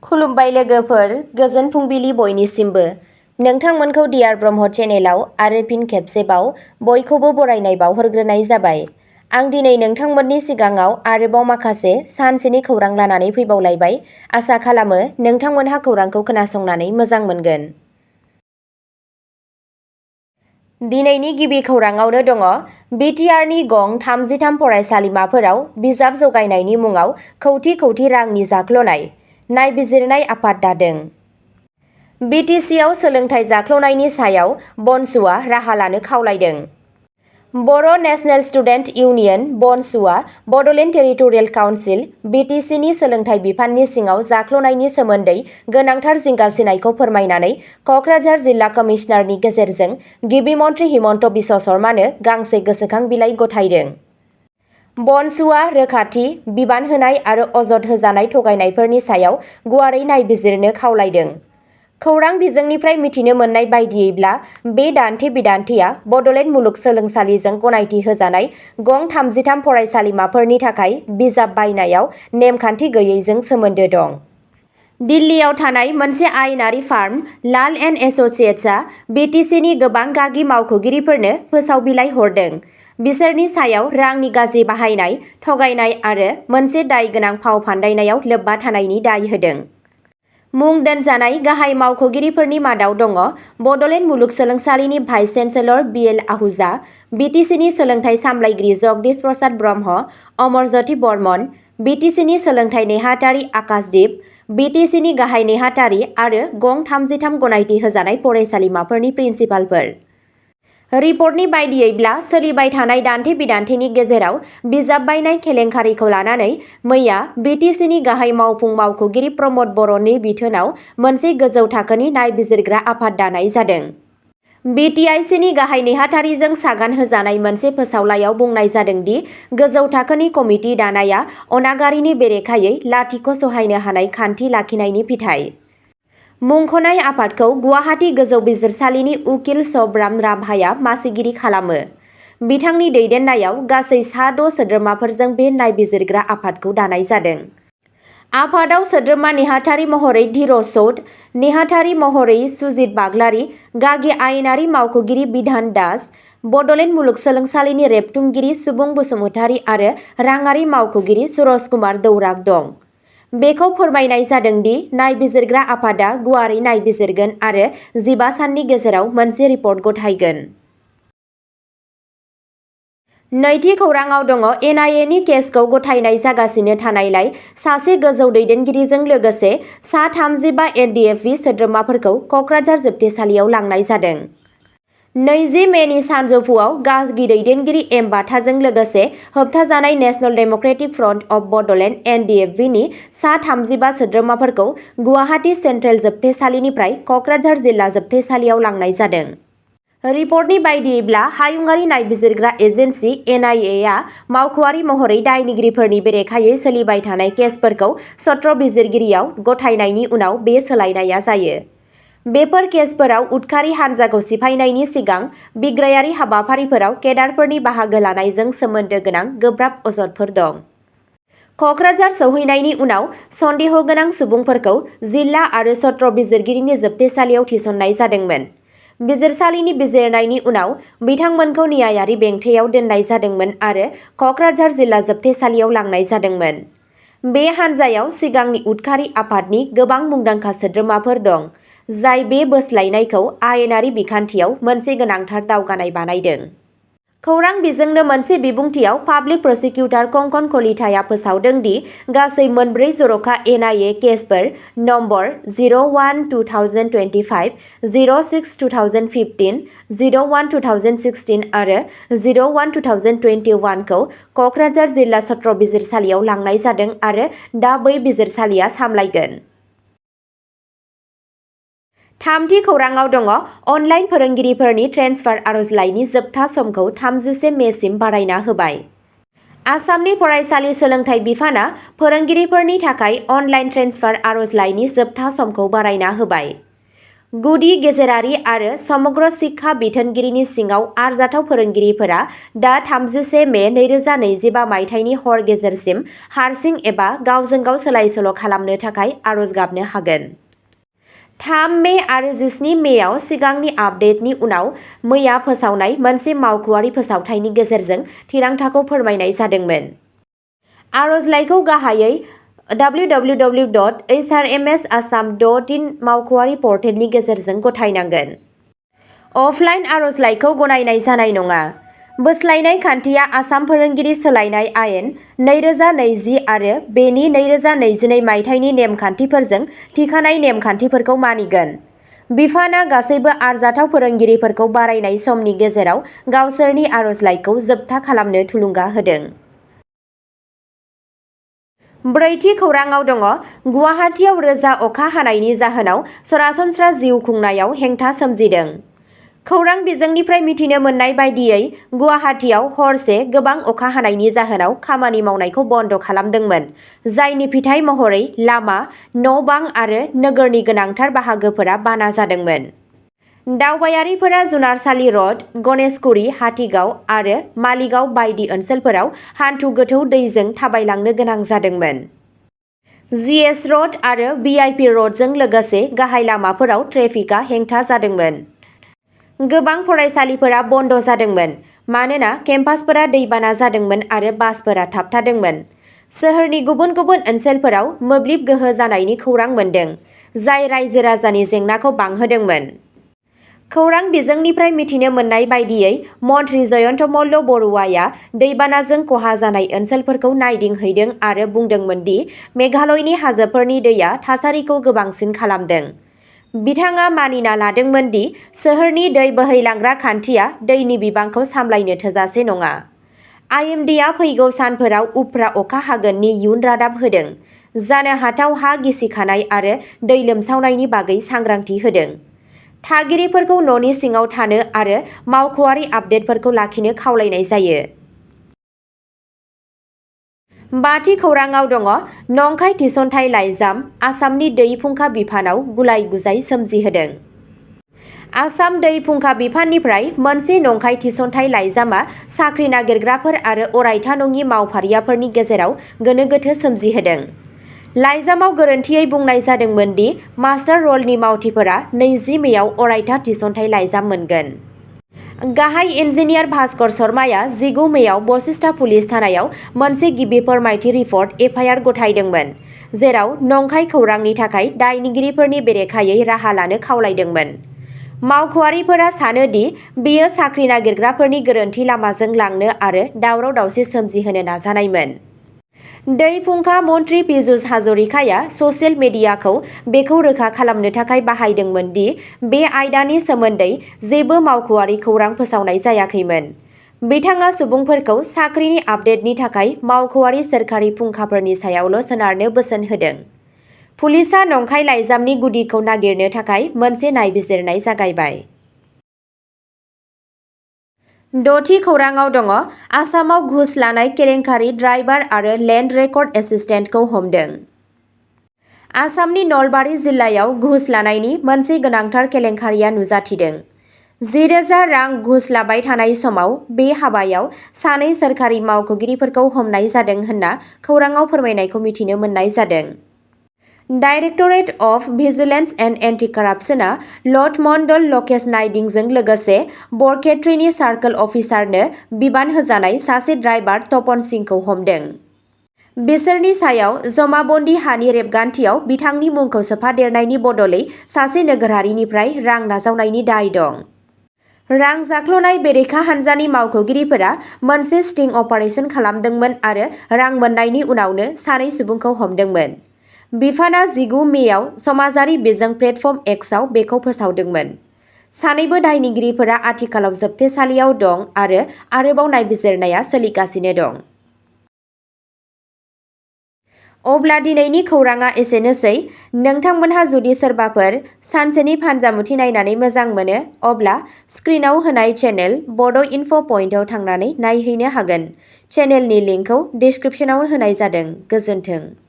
खुलुमबाय लोगोफोर, गोजोन फुंबिलि बयनिसिमबो। नोंथांमोनखौ डियार ब्रह्म चेनेलाव आरो फिन खेबसेबाव बयखौबो बरायनाय बावहरग्रोनाय जाबाय। आं दिनै नोंथांमोननि सिगाङाव आरोबाव माखासे सानसेनि खौरां लानानै फैबावलायबाय। आसा खालामो नोंथांमोनहा खौरांखौ खोनासंनानै मोजां मोनगोन। दिनैनि गिबि खौराङावनो दङ BTRनि गं 33 फरायसालिमाफोराव बिजाब जगायनायनि मुङाव खौथि खौथि रांनि जाख्ल'नाय, नायबिजिरनाय आफाद दादों। BTCआव सोलोंथाइ जाख्ल'नायनि सायाव बनसुआ राहा लानो खावलायदों। बर' नेशनेल स्टुडेन्ट इउनियन बनसुआ बड'लेण्ड टेरिटरियेल काउन्सिल BTCनि सोलोंथाइ बिफाननि सिङाव जाख्ल'नायनि सोमोन्दै गोनांथार जिंगासिनायखौ फोरमायनानै क'क्राझार जिल्ला कमिशनारनि गेजेरजों गिबि मन्थ्रि हिमन्त बिश्व शर्मानो गांसे गोसोखां बिलाइ गथायदों। बनसुआ रोखाथि, बिबान होनाय आरो अजद होजानाय थगायनायफोरनि सायाव गुवारै नायबिजिरनो खावलायदों। खौरां बिजोंनिफ्राय मिथिनो मोननाय बायदियैब्ला बे दान्थे-बिदान्थेया बड'लेण्ड मुलुगसोलोंसालिजों गनायथि होजानाय गं 33 फरायसालिमाफोरनि थाखाय बिजाब बायनायाव नेमखान्थि गैयैजों सोमोन्दो दं। दिल्लीयाव थानाय मोनसे आयेनारि फार्म लाल एन्ड एस'सिएट्सआ BTCनि गोबां गागि मावख'गिरिफोरनो फोसाव बिलाइ हरदों। बिसोरनि सायाव रांनि गाज्रि बाहायनाय, थगायनाय आरो मोनसे दाय गोनां फाव फान्दायनायाव लोब्बा थानायनि दाय होदों। मुं दोनजानाय गाहाय मावख'गिरिफोरनि मादाव दङ बड'लेण्ड मुलुगसोलोंसालिनि भाइस चेन्सेलर BL आहूजा, BTCनि सोलोंथाइ सामलायगिरि जगदीश प्रसाद ब्रह्म, अमरज्योति बर्मन, BTCनि सोलोंथाइ नेहाथारि आकाशदीप, BTCनि गाहाय नेहाथारि आरो गं 33 गनायथि होजानाय फरायसालिमाफोरनि प्रिन्सिपालफोर। रिपर्टनि बायदियैब्ला सोलिबाय थानाय दान्थे-बिदान्थेनि गेजेराव बिजाब बायनाय केलेंकारिखौ लानानै मैया BTCनि गाहाय मावफुं मावख'गिरि प्रमद बर'नि बिथोनाव मोनसे गोजौ थाखोनि नायबिजिरग्रा आफाद दानाय जादों। BTICनि गाहाय नेहाथारिजों सागान होजानाय मोनसे फोसावलाइयाव बुंनाय जादों दि गोजौ थाखोनि कमिटि दानाया अनागारिनि बेरेखायै लाथिख' सहायनो हानाय खान्थि लाखिनायनि फिथाय। मुंख'नाय आफादखौ गुवाहाटी गोजौ बिजिरसालिनि उकिल शबराम राभाया मासिगिरि खालामो। बिथांनि दैदेननायाव गासै सा 6 सोद्रोमाफोरजों बे नायबिजिरग्रा आफादखौ दानाय जादों। आफादाव सोद्रोमा नेहाथारि महरै धीरज चौध, नेहाथारि महरै सुजित बाग्लारि, गागि आयेनारि मावख'गिरि बिधान दास, बड'लेण्ड मुलुगसोलोंसालिनि रेबथुमगिरि सुबुं बसुमतारी आरो राङारि मावख'गिरि सुरज कुमार दौराग दं। बेखौ फोरमायनाय जादों दि नायबिजिरग्रा आफादा गुवारै नायबिजिरगोन आरो 15 साननि गेजेराव मोनसे रिपर्ट गथायगोन। नैथि खौराङाव दङ NIAनि केसखौ गथायनाय जागासिनो थानायलाय सासे गोजौ दैदेनगिरिजों लोगोसे सा 35 NDFB सोद्रोमाफोरखौ क'क्राझार जोबथेसालियाव लांनाय जादों। 20 मेनि सानजौफुआव गागि दैदेनगिरि M बाथाजों लोगोसे होबथाजानाय national democratic front of Bodoland NDFBनि सा 35 सोद्रोमाफोरखौ गुवाहाटी सेन्ट्रेल जोबथेसालिनिफ्राय क'क्राझार जिल्ला जोबथेसालियाव लांनाय जादों। रिपर्टनि बायदियैब्ला हायुंआरि नायबिजिरग्रा एजेन्सि NIAआ मावख'आरि महरै दायनिगिरिफोरनि बेरेखायै सोलिबाय थानाय केसफोरखौ सत्र बिजिरगिरियाव गथायनायनि उनाव बे सोलायनाया जायो। बेफोर केसफोराव उदखारि हान्जाखौ सिफायनायनि सिगां बिग्रायारि हाबाफारिफोराव केडारफोरनि बाहागो लानायजों सोमोन्दो गोनां गोब्राब अजदफोर दं। क'क्राझार सौहैनायनि उनाव सन्देह गोनां सुबुंफोरखौ जिल्ला आरो सत्र बिजिरगिरिनि जोबथेसालियाव थिसननाय जादोंमोन। बिजिरसालिनि बिजिरनायनि उनाव बिथांमोनखौ न्यायारि बेंथेयाव दोननाय जादोंमोन आरो क'क्राझार जिल्ला जोबथेसालियाव लांनाय जादोंमोन। बे हान्जायाव सिगांनि उदखारि आफादनि गोबां मुंदांखा सोद्रोमाफोर दं, जाय बे बोस्लायनायखौ आयेनारि बिखान्थियाव मोनसे गोनांथार दावगानाय बानायदों। खौरां बिजोंनो मोनसे बिबुंथियाव पाब्लिक प्रसिकिउटर कंकन कलिताया फोसावदों दि गासै मोनब्रै जर'खा NIA केसफोर नम्बर 01-2025, 06-2015, 01-2016 आरो 01-2021 खौ क'क्राझार जिल्ला सत्र बिजिरसालियाव लांनाय जादों आरो दा बै बिजिरसालिया सामलायगोन। थामथि खौराङाव दङ अनलाइन फोरोंगिरिफोरनि ट्रेन्सफार आर'जलाइनि जोबथा समखौ 31 मेसिम बारायना होबाय। आसामनि फरायसालि सोलोंथाइ बिफाना फोरोंगिरिफोरनि थाखाय अनलाइन ट्रेन्सफार आर'जलाइनि जोबथा समखौ बारायना होबाय। गुदि गेजेरारि आरो समग्र शिक्षा बिथोनगिरिनि सिङाव आरजाथाव फोरोंगिरिफोरा दा 31 मे 2025 मायथाइनि हर गेजेरसिम हारसिं एबा गावजों गाव सोलाय-सोल' खालामनो थाखाय आरज गाबनो हागोन। 3 मे आरो 17 मेआव सिगांनि आपडेटनि उनाव मैया फोसावनाय मोनसे मावख'आरि फोसावथायनि गेजेरजों थिरांथाखौ फोरमायनाय जादोंमोन। आर'जलाइखौ गाहायै www.hrmsassam.in मावख'आरि पर्टेलनि गेजेरजों गथायनांगोन। अफलाइन आर'जलाइखौ गनायनाय जानाय नङा। बोस्लायनाय खान्थिया आसाम फोरोंगिरि सोलायनाय आयेन 2020 आरो बेनि 2022 मायथाइनि नेमखान्थिफोरजों थिखानाय नेमखान्थिफोरखौ मानिगोन। बिफानआ गासैबो आरजाथाव फोरोंगिरिफोरखौ बारायनाय समनि गेजेराव गावसोरनि आर'जलाइखौ जोबथा खालामनो थुलुंगा होदों। ब्रैथि खौरांआव दङ गुवाहाटीआव रोजा अखा हानायनि जाहोनाव सरासनस्रा जिउ खुंनायाव हेंथा सोमजिदों। खौरां बिजोंनिफ्राय मिथिनो मोननाय बायदियै गुवाहाटीआव हरसे गोबां अखा हानायनि जाहोनाव खामानि मावनायखौ बन्द खालामदोंमोन, जायनि फिथाय महरै लामा, न'-बां आरो नोगोरनि गोनांथार बाहागोफोरा बाना जादोंमोन। दावबायारिफोरा जुनारसालि र'ड, गणेशगुरी, हाथिगाव आरो मालिगाव बायदि ओनसोलफोराव हान्थु गोथौ दैजों थाबायलांनो गोनां जादोंमोन। जीएस र'ड आरो वीआईपी र'डजों लोगोसे गाहाय लामाफोराव ट्रेफिकआ हेंथा जादोंमोन। गोबां फरायसालिफोरा बन्द जादोंमोन मानोना केम्पासफोरा दैबाना जादोंमोन आरो बासफोरा थाबथादोंमोन। सोहोरनि गुबुन गुबुन ओनसोलफोराव मोब्लिब गोहो जानायनि खौरां मोन्दों, जाय रायजो-राजानि जेंनाखौ बांहोदोंमोन। खौरां बिजोंनिफ्राय मिथिनो मोननाय बायदियै मन्थ्रि जयन्त मल्ल बरुवाया दैबानाजों खहा जानाय ओनसोलफोरखौ नायदिंहैदों आरो बुंदोंमोन दि मेघालयनि हाजोफोरनि दैया थासारिखौ गोबांसिन खालामदों। बिथाङा मानिना लादोंमोन दि सोहोरनि दै बोहैलांग्रा खान्थिया दैनि बिबांखौ सामलायनो थोजासे नङा। आइएमडीआ फैगौ सानफोराव उफ्रा अखा हागोननि इयुन रादाब होदों, जानो हाथाव हा गिसिखानाय आरो दै लोमसावनायनि बागै सांग्रांथि होदों। थागिरिफोरखौ न'नि सिङाव थानो आरो मावख'आरि आपडेटफोरखौ लाखिनो खावलायनाय जायो। बाथि खौरांआव दङ नंखाय थिसनथाइ लाइजाम आसामनि दै फुंखा बिफानाव गुलाय-गुजाय सोमजिहोदों। आसाम दै फुंखा बिफाननिफ्राय मोनसे नंखाय थिसनथाइ लाइजामआ साख्रि नागिरग्राफोर आरो अरायथा नङि मावफारियाफोरनि गेजेराव गोनो-गोथो सोमजिहोदों। लाइजामाव गोरोन्थियै बुंनाय जादोंमोन दि मास्टार रलनि मावथिफोरा 20 मेआव अरायथा थिसनथाइ लाइजाम मोनगोन। गाहाय इन्जिनियार भास्कर शर्माया 19 मेआव बशिष्ठा पुलिस थानायाव मोनसे गिबि फोरमायथि रिपर्ट एफआइआर गथायदोंमोन, जेराव नंखाय खौरांनि थाखाय दायनिगिरिफोरनि बेरेखायै राहा लानो खावलायदोंमोन। मावख'आरिफोरा सानो दि बेयो साख्रि नागिरग्राफोरनि गोरोन्थि लामाजों लांनो आरो दावराव-दावसि सोमजिहोनो नाजानायमोन। दै फुंखा मन्थ्रि पीयूष हाजरिकाया ससियेल मिडियाखौ बेखौ रोखा खालामनो थाखाय बाहायदोंमोन दि बे आयदानि सोमोन्दै जेबो मावख'आरि खौरां फोसावनाय जायाखैमोन। बिथाङा सुबुंफोरखौ साख्रिनि आपडेटनि थाखाय मावख'आरि सोरखारि फुंखाफोरनि सायावल' सोनारनो बोसोन होदों। पुलिसआ नंखाय लाइजामनि गुदिखौ नागिरनो थाखाय मोनसे नायबिजिरनाय जागायबाय। द'थि खौरांआव दङ आसामाव घुस लानाय केलेंकारि ड्राइभार आरो लेन्ड रेकर्ड एसिस्टेन्टखौ हमदों। आसामनि नलबारि जिल्लायाव घुस लानायनि मोनसे गोनांथार केलेंकारिया नुजाथिदों। 10,000 रां घुस लाबाय थानाय समाव बे हाबायाव सानै सोरखारि मावख'गिरिफोरखौ हमनाय जादों होनना खौरांआव फोरमायनायखौ मिथिनो मोननाय जादों। Directorate of vigilance and anti कराप्सनआ ल'थ मण्डल लकेश नाइदिंजों लोगोसे बरखेत्रीनि सार्कल अफिसारनो बिबान होजानाय सासे ड्राइभार तपन सिंहखौ हमदों। बिसोरनि सायाव जमाबन्दी हानि रेबगान्थियाव बिथांनि मुंखौ सोफादेरनायनि बदलै सासे नोगोरारिनिफ्राय रां नाजावनायनि दाय दं। रां जाख्ल'नाय बेरेखा हान्जानि मावख'गिरिफोरा मोनसे स्टिं अपारेसन खालामदोंमोन आरो रां मोननायनि उनावनो सानै सुबुंखौ हमदोंमोन। बिफानआ 19 मेआव समाजारि बिजों प्लेटफर्म एक्सआव बेखौ फोसावदोंमोन। सानैबो दायनिगिरिफोरा आथिखालाव जोबथेसालियाव दं आरो आरोबाव नायबिजिरनाया सोलिगासिनो दं। अब्ला दिनैनि खौरांआ एसेनोसै। नोंथांमोनहा जुदि सोरबाफोर सानसेनि फानजामुथि नायनानै मोजां मोनो, अब्ला स्क्रिनआव होनाय चेनेल बड' इनफ' पइन्टआव थांनानै नायहैनो हागोन। चेनेलनि लिंकखौ डिस्क्रिप्शनाव होनाय जादों। गोजोन्थों।